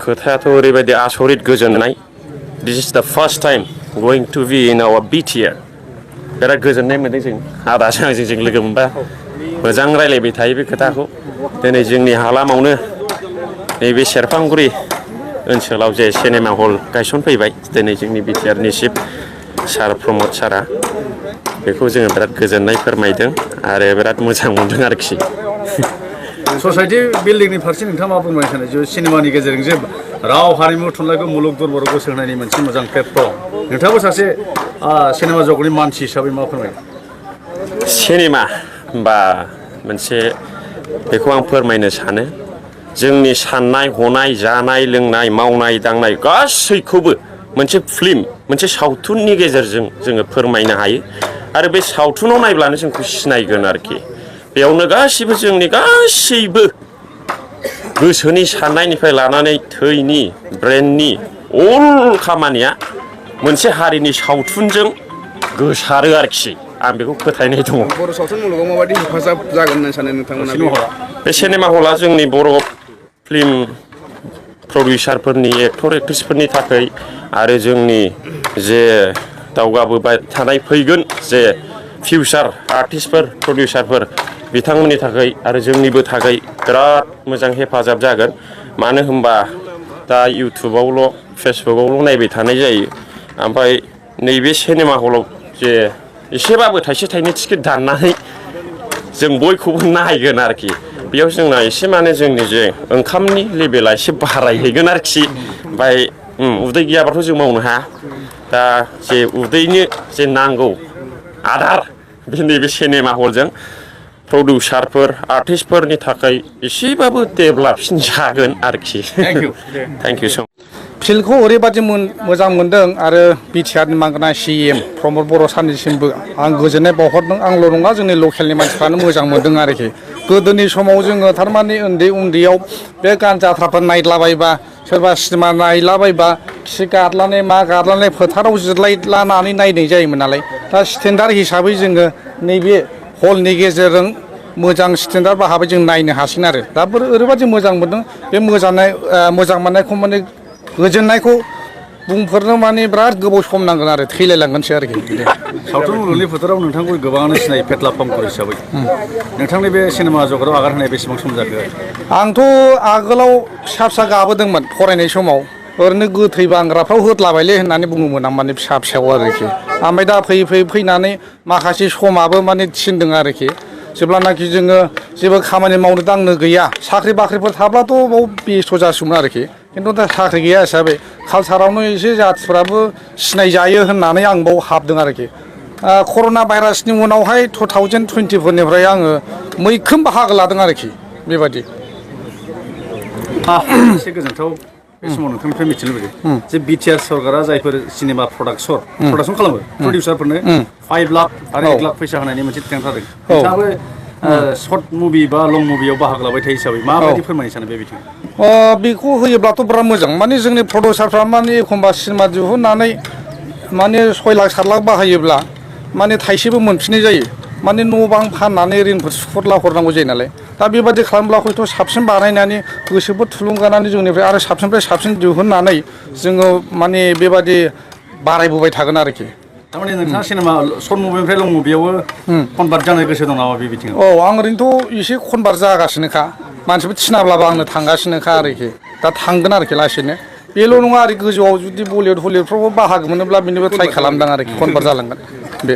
खोथायाथ' ओरैबायदि आसरित गोजोननाय This is the first time going to be in our beach here बिराद गोजोननाय मोनदों जों आदाजों आंजों लोगो मोनबा मोजां रायलायबाय थायो बे खोथाखौ दिनै जोंनि हालामावनो नैबे सेरफांगुरि ओनसोलाव जे सिनेमा हल गायसनफैबाय दिनै जोंनि बिटिआरनि चिफ सार प्रमद सारा बेखौ जोङो बिराद गोजोननाय फोरमायदों आरो बिराद मोजां मोनदों आरोखि ससाइटि बिल्डिंनि फारसे नोंथाङा मा बुंनो सानो जे सिनेमानि गेजेरजों जे राव हारिमु थुनलाइखौ मुलुग दरबाराव गोसो होनायनि मोनसे मोजां प्लेटफर्म नोंथाङाबो सासे सिनेमा जगतनि मानसि हिसाबै मा फोरमायो सिनेमा बा मोनसे बेखौ आं फोरमायनो सानो जोंनि साननाय हनाय जानाय लोंनाय मावनाय दांनाय गासैखौबो मोनसे फिल्म मोनसे सावथुननि गेजेरजों जोङो फोरमायनो हायो आरो बे सावथुनाव नायब्लानो जोंखौ सिनायगोन आरोखि बेयावनो गासिबो जोंनि गासैबो गोसोनि साननायनिफ्राय लानानै थैनि ब्रेननि अल खामानिया मोनसे हारिनि सावथुनजों गोसारो आरोखि आं बेखौ फोथायनाय दङ बर' सावथुन मुलुगाव माबायदि हेफाजाब जागोन होनना सानो नोंथांमोना बे सिनेमा हला जोंनि बर' फिल्म प्रडिउसारफोरनि एक्टर एक्ट्रिसफोरनि थाखाय आरो जोंनि जे दावगाबोबाय थानाय फैगोन जे फिउचार आर्टिस्टफोर प्रडिउसारफोर बिथांमोननि थाखाय आरो जोंनिबो थाखाय बिराद मोजां हेफाजाब जागोन मानो होनबा दा इउटुबावल' फेसबुकआवल' नायबाय थानाय जायो ओमफ्राय नैबे सिनेमा हलाव जे एसेबाबो थाइसे थाइनै टिकेट दाननानै जों बयखौबो नायगोन आरोखि बेयाव जोंना एसे माने जोंनि जे ओंखामनि लेभेला एसे बारायहैगोन आरोखि ओमफ्राय उदै गैयाबाथ' जों मावनो हाया दा जे उदैनो जे नांगौ आदार बे नैबे सिनेमा हलजों प्रडिउसारफोर आर्टिस्टफोरनि थाखाय एसेबाबो डेभेलपसिन जागोन आरोखि थेंक इउ स' फिल्डखौ ओरैबादि मोजां मोनदों आरो बिटिआरनि मानगोना CM प्रमद बर' सारनिसिमबो आं गोजोननाय बावहरदों आंल' नङा जोंनि लकेलनि मानसिफ्रानो मोजां मोनदों आरोखि गोदोनि समाव जोङो थारमाने उन्दैयाव बे गान जाथ्राफोर नायलाबायबा सोरबा सिनेमा नायलाबायबा खि गादलानाय मा गादलानाय फोथाराव जिरायलानानै नायनाय जायोमोन नालाय दा स्टेन्डार्ड हिसाबै जोङो नैबे हलनि गेजेरजों मोजां स्टेन्डार्ड बाहाबै जों नायनो हासिगोन आरो दा ओरैबादि मोजां मोनदों बे मोजां मोननायखौ माने गोजोननायखौ बुंफोरनो माने बिराद गोबाव सम नांगोन आरो थैलायलांगोनसो आरोखि सावथुन मुलुगनि फोथाराव नोंथांखौ गोबाङानो सिनायो फेथ्ला फामखर हिसाबै नोंथांनि बे सिनेमा जगताव आगान होनाय बेसेबां सम जाखो आंथ' आगोलाव फिसा गाबोदोंमोन फरायनाय समाव ओरैनो गोथै बांग्राफ्राव होदलाबायलै होननानै बुङोमोन आं माने फिसायाव आरोखि ओमफ्राय दा फैनानै माखासे समाबो माने थिनदों आरोखि जेब्लानाखि जोङो जेबो खामानि मावनो दांनो गैया साख्रि बाख्रिफोर थाब्लाथ' बाव बेस्थ' जासिगौमोन आरोखि खिन्थु दा साख्रि गैया हिसाबै कालसारावनो एसे जाथिफ्राबो सिनायजायो होननानै आं बाव हाबदों आरोखि कर'ना भाइरासनि उनावहाय 2020 आङो मैखोम बाहागो लादों आरोखि बेबायदि एसे गोजोनथाव बे समाव नोंथांनिफ्राय मिथिनो लुबैदों जे बिटिआर सरकारा जायफोर सिनेमा प्रडाक्सन खालामो प्रडिउसारफोरनो 5 लाख आरो 1 लाख फैसा होनायनि मोनसे टेन्ट होदों नोंथाङाबो शर्ट मुभि बा लं मुभियाव बाहागो लाबाय थायो हिसाबै माबायदि फोरमायनो सानो बे बिथिङाव बेखौ होयोब्लाथ' बिराद मोजां माने जोंनि प्रडिउसारफ्रा माने एखमबा सिनेमा दिहुननानै माने 6 लाख 7 लाख बाहायोब्ला माने थाइसेबो मोनफिननाय जायो माने न' बां फाननानै ऋणफोर सुख'रला हरनांगौ जायो नालाय दा बेबादि खालामब्ला हयथ' साबसिन बानायनानै गोसोफोर थुलुंगानानै जोंनिफ्राय आरो साबसिननिफ्राय साबसिन दिहुननानै जोङो माने बेबादि बारायबोबाय थागोन आरोखि थारमाने नोंथाङा सिनेमा शर्ट मुभिनिफ्राय लं मुभियावबो कनभार्ट जानो गोसो दं नामा बे बिथिङाव आं ओरैनोथ' एसे कनभार्ट जागासिनोखा मानसिफोर थिनाब्लाबो आंनो थांगासिनोखा आरोखि दा थांगोन आरोखि लासैनो बेल' नङा आरो गोजौआव जुदि बलिउड हलिउडफ्रावबो बाहागो मोनोब्ला बेनिबो ट्राइ खालामदों आरोखि कनभार्ट जालांगोन बे